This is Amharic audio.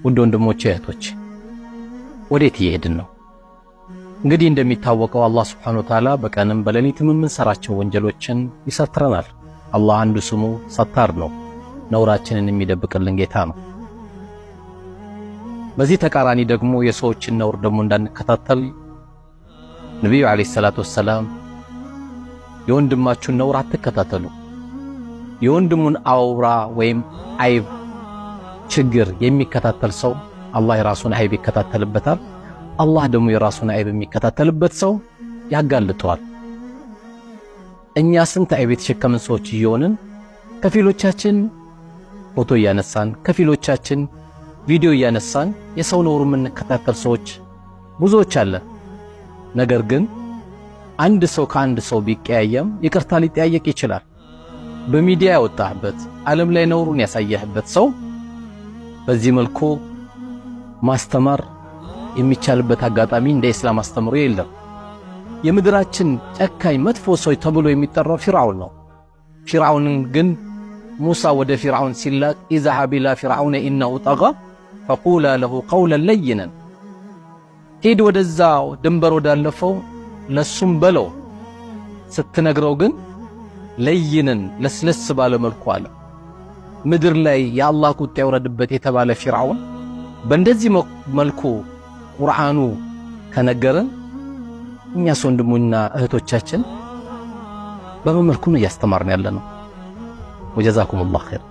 ውድ ወንድሞቼ እህቶች፣ ወዴት እየሄድን ነው? እንግዲህ እንደሚታወቀው አላህ سبحانه وتعالى በቀንም በሌሊትም የምንሰራቸው ወንጀሎችን ይሰትረናል። አላህ አንዱ ስሙ ሰታር ነው፣ ነውራችንን የሚደብቅልን ጌታ ነው። በዚህ ተቃራኒ ደግሞ የሰዎችን ነውር ደግሞ እንዳንከታተል ነቢዩ عليه الصلاة والسلام የወንድማችሁን ነውር አትከታተሉ፣ የወንድሙን አውራ ወይም አይብ ችግር የሚከታተል ሰው አላህ የራሱን አይብ ይከታተልበታል። አላህ ደግሞ የራሱን አይብ የሚከታተልበት ሰው ያጋልጠዋል። እኛ ስንት አይብ የተሸከምን ሰዎች እየሆንን ከፊሎቻችን ፎቶ እያነሳን፣ ከፊሎቻችን ቪዲዮ እያነሳን የሰው ነውር የምንከታተል ሰዎች ብዙዎች አለን። ነገር ግን አንድ ሰው ከአንድ ሰው ቢቀያየም ይቅርታ ሊጠያየቅ ይችላል። በሚዲያ ያወጣህበት፣ ዓለም ላይ ነውሩን ያሳየህበት ሰው በዚህ መልኩ ማስተማር የሚቻልበት አጋጣሚ እንደ ኢስላም አስተምሮ የለም። የምድራችን ጨካኝ መጥፎ ሰው ተብሎ የሚጠራው ፊርዓውን ነው። ፊርዓውንን ግን ሙሳ ወደ ፊርዓውን ሲላክ اذهبا إلى فرعون إنه طغى فقولا له قولا لينا፣ ሂድ ወደዛው ድንበር ወዳለፈው ለሱም በለው፣ ስትነግረው ግን لينا ለስለስ ባለ መልኩ አለ። ምድር ላይ የአላህ ቁጣ ይውረድበት የተባለ ፊርዓውን በእንደዚህ መልኩ ቁርአኑ ከነገረን እኛስ ወንድሙና እህቶቻችን በምን መልኩ ነው እያስተማርን ያለ ነው? وجزاكم الله خير።